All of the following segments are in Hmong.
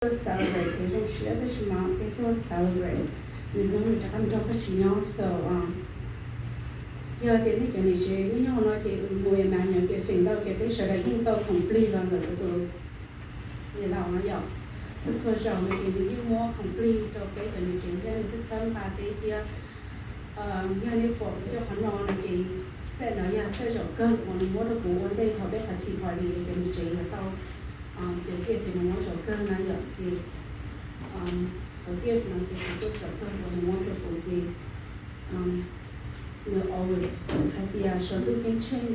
tuaj celebrate kev zoo siab, tab sis mas peb tuaj celebrate nws hnub nws rov qab nrog Vajtswv nyob. So, yog tias nej cov niam tsev nej nyob no ces mus mas nyob ces feem ntau ces peb sawv daws yeej tau khoom plig los ntawm kuv tus niam laus no yom. Txhua txhua zaus no ces nws yeej muab khoom plig rau peb cov niam tsev thiab nws txhawb nqa peb thiab. Yog nej pom kuv coj qhov no no ces txawm no yog txawj zaum kawg uas nws muab rau kuv ua ntej thaum peb qhov tea party, cov niam tsev yuav tau, cov gift nws muab zaum kawg na yom. Ces cov gift no ces kuv tuaj zaum kawg uas nws muab rau kuv ces nws always hais tias saum ntuj ceeb tsheej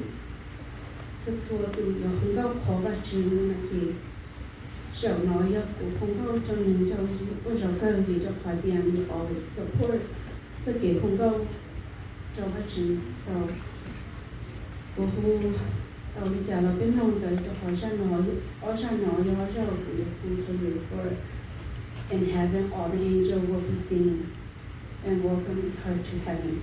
txhua txhua tus yuav hu nkauj qhuas Vajtswv no ces zaum no yog kuv hu nkauj rau nws rau uas zaum kawg vim rau qhov tias nws always support txoj kev hu nkauj rau Vajtswv. So kuv hu tau li cas los peb mloog ntawd rau qhov zaj no, ob zaj no yog ob zaj uas kuv yuav hu rau yus for in heaven all the angels will be singing and welcome her to heaven.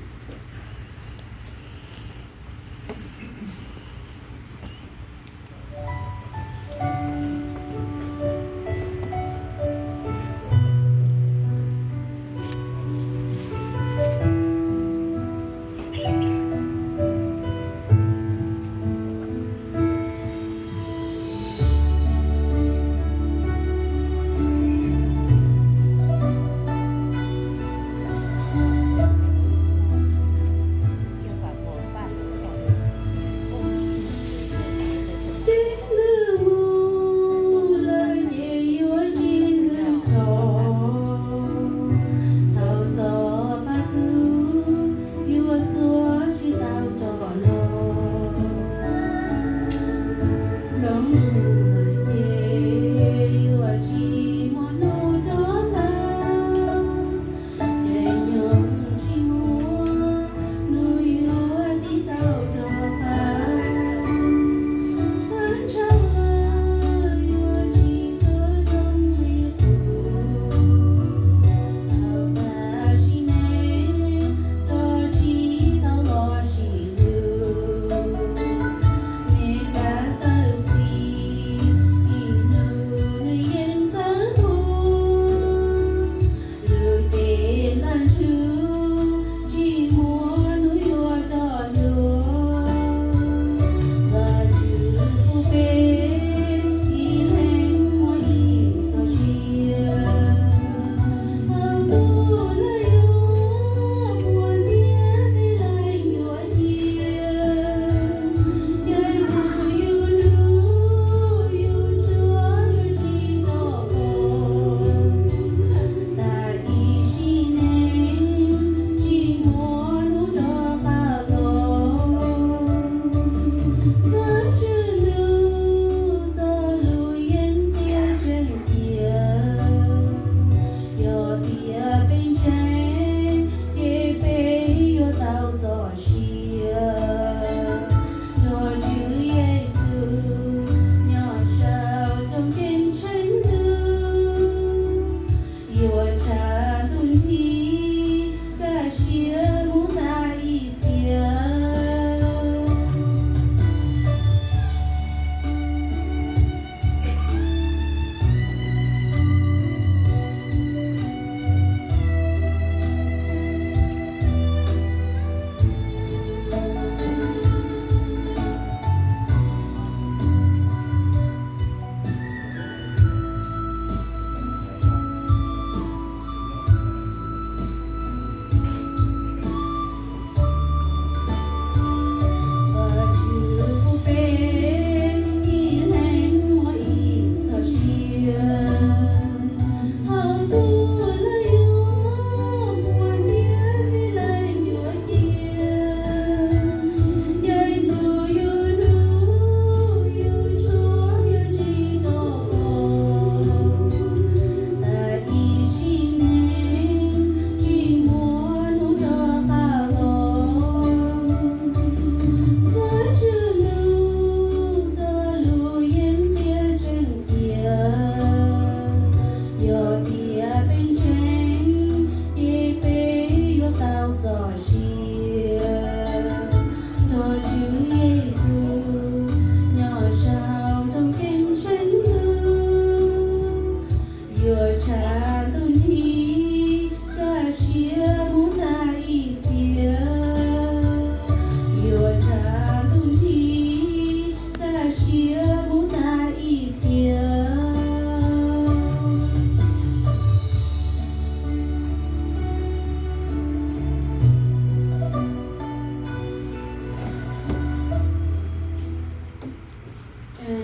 yuav tshav